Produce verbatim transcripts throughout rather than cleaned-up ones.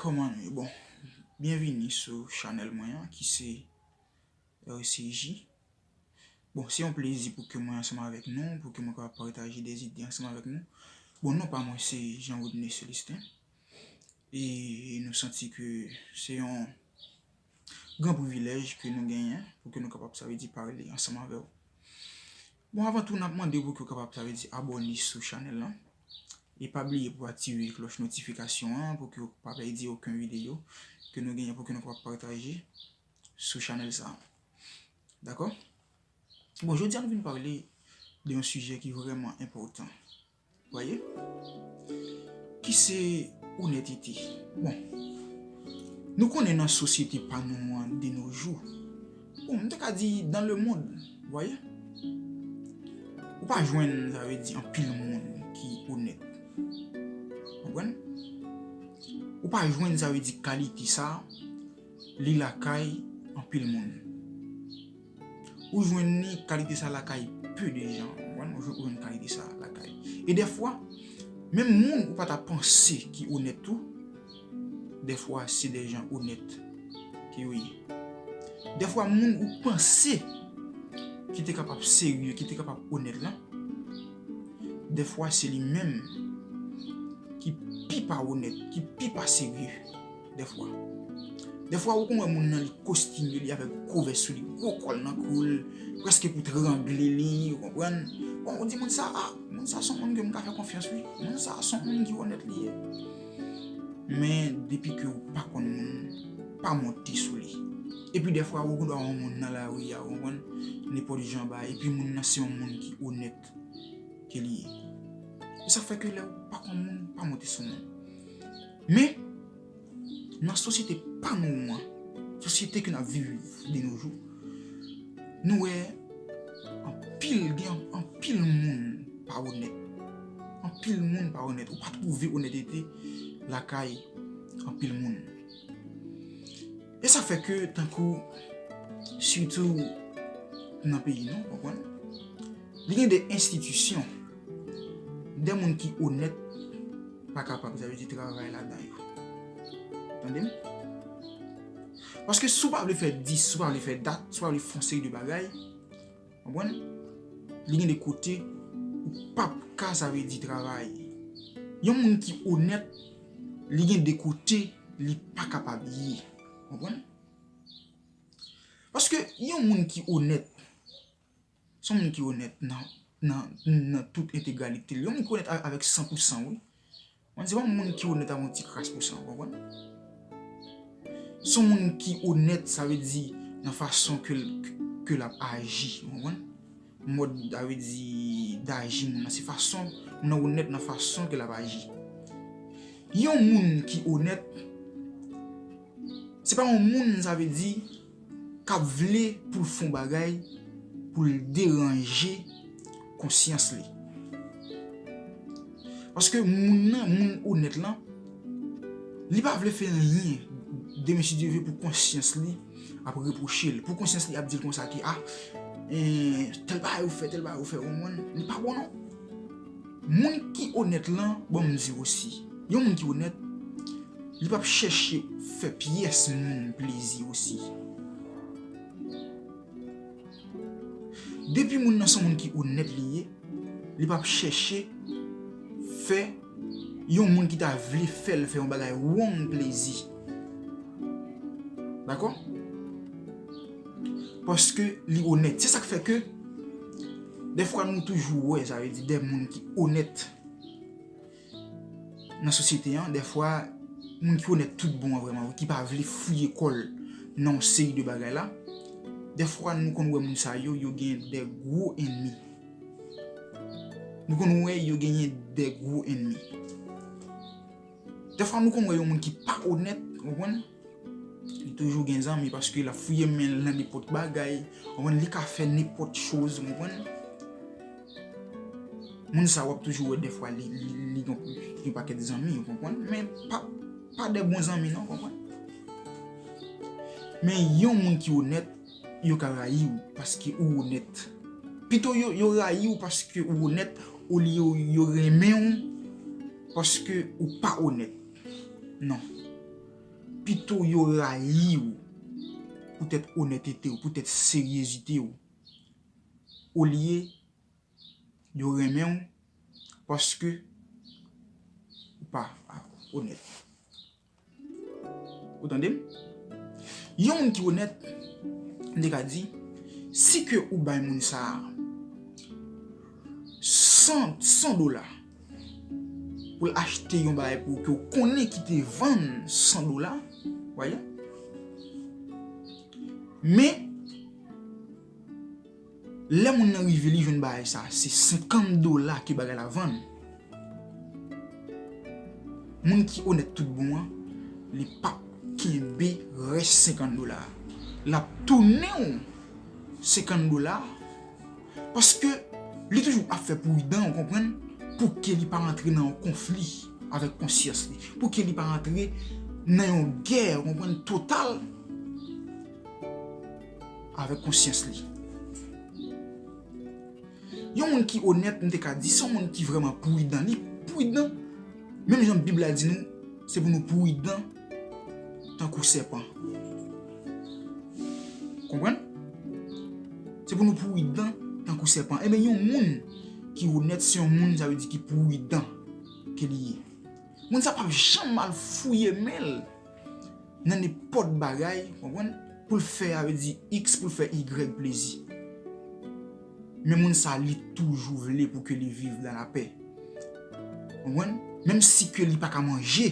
Kòman nou ye? Bon, byenvini sou chanèl mwen an ki se R C J. Bon, se yon plezi pou ke mwen ansanm avèk nou, pou ke mwen kapab pataje de ide ansanm avèk nou. Bon, non pa mwen se Jean Rodney Celestin. E nou santi ke se yon gran privilèj ke nou genyen pou ke nou kapab, sa vle di, pale ansanm avè w. Bon, avan tou, n ap mande w pou ke w kapab, sa vle di, abòne sou chanèl lan. E pa bliye pou w aktive klòch notifikasyon an pou ke w pa pèdi okenn videyo ke nou genyen pou ke nou kapab pataje sou chanèl sa a. Dakò? Bon, jodi a nou vin pale de yon sijè ki vrèman enpòtan. Vwaye? Ki se onètete. Bon, nou konnen nan sosyete pa nou an de nos jours, bon, m te ka di dans le monde, vwaye? Ou pa jwenn, sa vle di, anpil moun ki onèt. Konprann? Ou pa jwenn, sa vle di, kalite sa, li lakay anpil moun. Ou jwenn li kalite sa lakay peu de jan. Konprann? Ou jwenn, ou jwenn kalite sa lakay. E dèfwa, menm moun ou pa ta panse ki onèt tou, dèfwa se de jan onèt ke yo ye. Dèfwa moun ou panse ki te kapab serye, ki te kapab onèt lan, dèfwa se li menm ki pi pa onèt, ki pi pa serye. Dèfwa. Dèfwa ou konn wè moun nan li kostime, li avèk gwo vès sou li, gwo kòl nan kou l, prèske pou trangle li, ou konprann? Bon, ou di moun sa, ah, moun sa se yon moun ke m ka fè konfyans wi. Moun sa se yon moun ki onèt li ye. Men depi ke ou pa konn moun, pa monte sou li. Epi dèfwa ou gendwa wè yon moun nan lari a, ou konprann, nenpòt jan ba, epi moun nan se yon moun ki onèt ke li ye. E sa fè ke lè ou pa konn moun, pa monte sou moun. Men, nan sosyete pa nou an, sosyete ke n ap viv de nos jours, nou wè anpil, gen anpil moun pa onèt. Anpil moun pa onèt. Ou pa twouve onètete lakay anpil moun. E sa fè ke, tankou, sitou nan peyi nou, konprann? Li gen de enstitisyon, de moun ki onèt pa kapab, sa vle di, travay ladan yo. Tande m? Paske si w pa vle fè dis, si w pa vle fè dat, si w pa vle fè yon seri de bagay, konprann? Li gen de kote ou p ap ka, sa vle di, travay. Yon moun ki onèt, li gen de kote li pa kapab ye. Konprann? Paske yon moun ki onèt, se yon moun ki onèt nan, nan, nan tout entegralite l. Yon moun ki onèt a-, avèk san pou san, wi. Mwen, se pa yon moun ki onèt avèk yon ti kras pou san, ou konprann? Se yon moun ki onèt, sa vle di nan fason ke l, ke l ap aji, ou konprann? Mòd, sa vle di, daji moun nan, se fason, moun nan onèt nan fason ke l ap aji. Yon moun ki onèt, se pa yon moun, sa vle di, k ap vle pou l fè yon bagay pou l deranje konsyans li. Paske moun nan, moun onèt lan, li pa vle fè anyen, demen si Dye vle, pou konsyans li ap repwoche l, pou konsyans li ap di l konsa ke, ah, eh, tèl bagay ou fè, tèl bagay ou fè, ou konprann, li pa bon non. Moun ki onèt lan, bon, m di w osi, yon moun ki onèt, li p ap chèche fè pyès moun plezi osi. Depi moun nan se yon moun ki onèt li ye, li p ap chèche fè yon moun ki ta vle fè l fè yon bagay wrong plezi. Dakò? Paske li onèt. Se sa k fè ke dèfwa nou toujou wè, sa vle di, de moun ki onèt nan sosyete an, dèfwa, moun ki onèt tout bon an vrèman, ki pa vle fouye kò l nan yon seri de bagay la, dèfwa nou konn wè moun sa yo, yo gen de gwo ènmi. Nou konn wè yo genyen de gwo ènmi. Dèfwa nou konn wè yon moun ki pa onèt, ou konprann? Li toujou gen zanmi paske l ap fouye men l nan nenpòt bagay. Ou konprann? Li ka fè nenpòt choz, ou konprann? Moun sa w ap toujou wè dèfwa li, li, li gen yon pakèt zanmi, ou konprann? Men pa, pa de bon zanmi non, ou konprann? Men yon moun ki onèt, yo ka rayi w paske ou onèt. Pito yo, yo rayi w paske ou onèt, olye yo, yo renmen w paske ou pa onèt. Non. pito yo rayi w poutèt onètete w, poutèt seryezite w, olye yo renmen w paske ou pa onèt. Ou tande m? Yon moun ki onèt, m te ka di, si ke ou bay moun sa a san, san dola pou l achte yon bagay pou ou ke w konnen ki te vann san dola, w wè? Men, lè moun nan rive, li jwenn bagay sa, se senkant dola ke bagay la vann. Moun ki onèt tout bon an, li p ap kenbe rès senkant dola a. L ap tounen w senkant dola a, paske li toujou ap fè pridan, ou konprann, pou ke li pa rantre nan yon konfli avèk konsyans li, pou ke li pa rantre nan yon gè, ou konprann, total avèk konsyans li. Yon moun ki onèt, m te ka di, se yon moun ki vrèman pridan. Li pridan. Menm jan Bib la di nou, se pou nou pridan tankou sèpan. Konprann? Se pou nou pridan tankou sèpan. Ebyen, yon moun ki onèt, se yon moun, sa vle di ki pridan ke li ye. Moun sa p ap janm al fouye men l nan nenpòt bagay, konprann? Pou l fè, sa vle di X, pou l fè Y plezi. Men moun sa, li toujou vle pou ke li viv nan lapè. Konprann? Menm si ke li pa ka manje,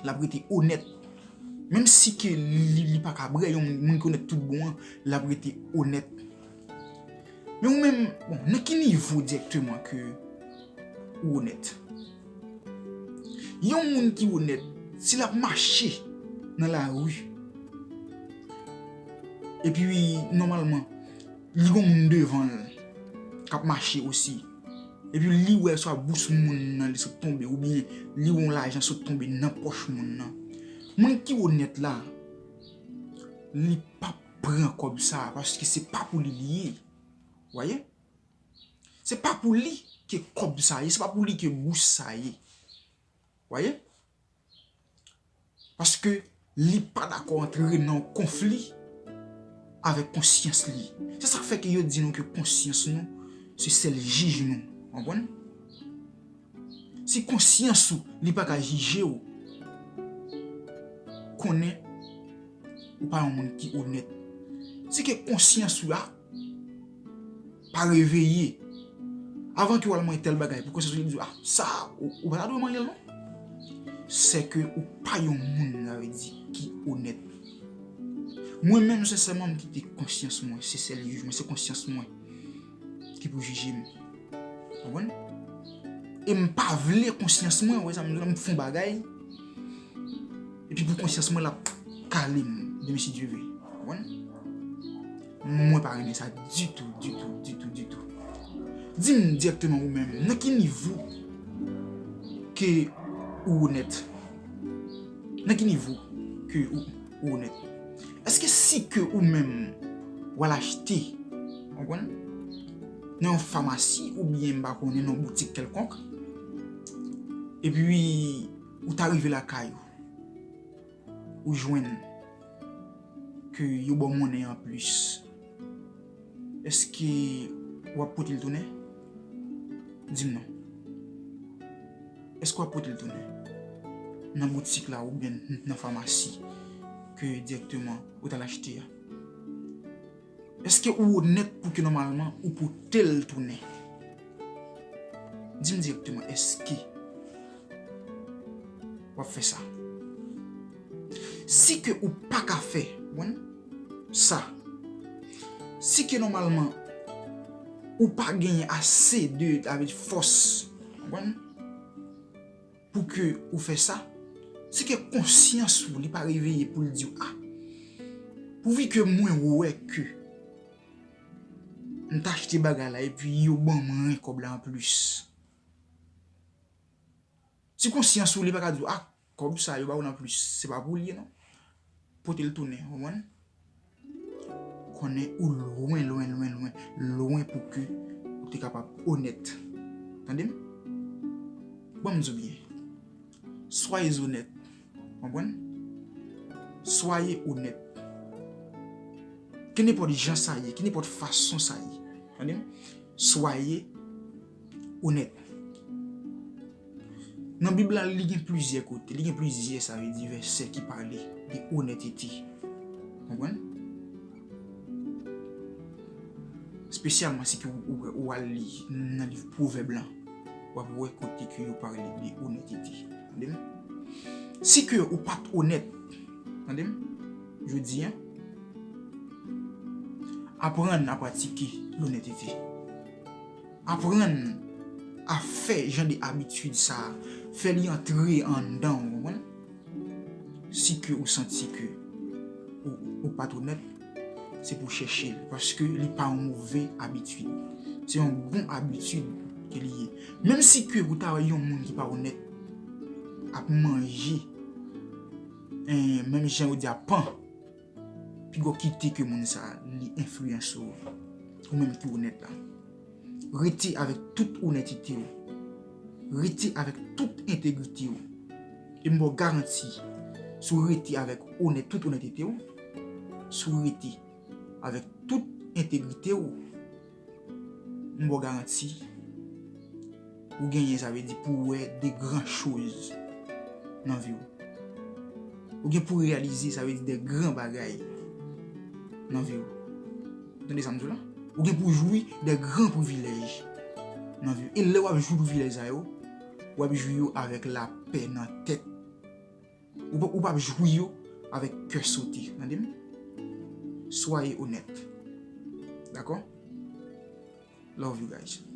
l ap rete onèt. Menm si ke li, li pa ka bwè, yon moun, moun ki onèt tout bon an, l ap rete onèt. Men ou menm, bon, nan ki nivo dirèkteman ke ou onèt? Yon moun ki onèt, si l ap mache nan lari, epi nòmalman, li gon moun devan l k ap mache osi, epi li wè swa bous moun nan li sot tonbe, oubyen li wè yon lajan sot tonbe nan pòch moun nan. Moun ki onèt la, li p ap pran kòb sa a, paske se pa pou li li ye. W wè? Se pa pou li ke kòb sa ye, se pa pou li ke bous sa ye. W wè? Paske li pa dakò antre nan yon konfli avèk konsyans li. Se sa k fè ke yo di nou ke konsyans nou se sèl jij nou. Konprann? Si konsyans ou, li pa ka jije w, konnen ou pa yon moun ki onèt. Si ke konsyans ou a pa reveye, avan ke w al manje tèl bagay, pou konsyans ou li di w, ah, sa, ou, ou pa ta dwe manje l non. Se ke ou pa yon moun, sa vle di, ki onèt. Mwen menm, sensèman, m kite konsyans mwen, se sèl jij mwen, se konsyans mwen ki pou jije m. Konprann? E m pa vle konsyans mwen, wè sa m di w la, m fè yon bagay, epi pou konsyans mwen l ap kale m, demen si Dye vle. Konprann? Mwen pa renmen sa ditou, ditou, ditou, ditou. Di m dirèkteman ou menm, nan ki nivo ke ou onèt? Nan ki nivo ke ou, ou onèt? Èske si ke ou menm w al achte, w konprann, nan yon famasi oubyen m pa konnen nan yon boutik kèlkonk, epi ou ta rive lakay ou, ou jwenn ke yo ba w monnen an plis, èske w ap pote l tounen? Di m non. Èske w ap pote l tounen nan boutik la oubyen nan famasi ke dirèkteman ou t al achte a? Èske ou onèt pou ke nòmalman ou pote l tounen? Di m dirèkteman, èske w ap fè sa? Si ke ou pa ka fè, konprann, sa, si ke nòmalman ou pa genyen ase de, avèk fòs, konprann, pou ke ou fè sa, si ke konsyans ou li pa reveye pou l di w, ah, pouvi ke mwen wè ke m t achte bagay la epi yo ban mwen kòb la anplis. Si konsyans ou li pa ka di w, ah, kòb sa yo ba w l anplis, se pa pou li ye non. Pote l tounen, w konprann? Konnen ou lwen, lwen, lwen, lwen, lwen pou ke ou te kapab onèt. Tande m? Ban m di w byen. Soyez honnête. Konprann? Soyez honnête. Kenenpòt jan sa ye, kenenpòt fason sa ye. Tande m? Soyez honnête. Nan Bib la, li gen plizyè kote, li gen plizyè, sa vle di, vèsè ki pale de onètete. Konprann? Espesyalman si ke ou, ou, ou al li nan liv Pwovèb lan, w ap wè kote ke yo pale de onètete. Tande m? Si ke ou pa t onèt, tande m? Jodi a, aprann a pratike lonètete. Aprann a fè jan de abitid sa a, fè li antre anndan w, konprann? Si ke ou santi ke ou, ou pa t onèt, se pou w chèche l, paske li pa yon move abitid. Se yon bon abitid ke li ye. Menm si ke ou ta wè yon moun ki pa onèt ap manje, eh, menm jan yo di a pan, piga w kite ke moun sa a li enfliyanse w, ou menm ki onèt la. Rete avèk tout onètete w. Rete avèk tout entegrite w. E m ba w garanti, si w rete avèk onèt, tout onètete w, si w rete avèk tout entegrite w, m ba w garanti, ou genyen, sa vle di, pou w wè de gran choz nan vi w. Ou gen pou reyalize, sa vle di, de gran bagay nan vi w. Tande sa m di w la? Ou gen pou jwi de gran privilèj nan vi w. E lè w ap jwi privilèj sa yo, w ap jwi yo avèk lapè nan tèt. Ou p-, ou p ap jwi yo avèk kè sote. Tande m? Soyez honnête. Dakò? Love you guys.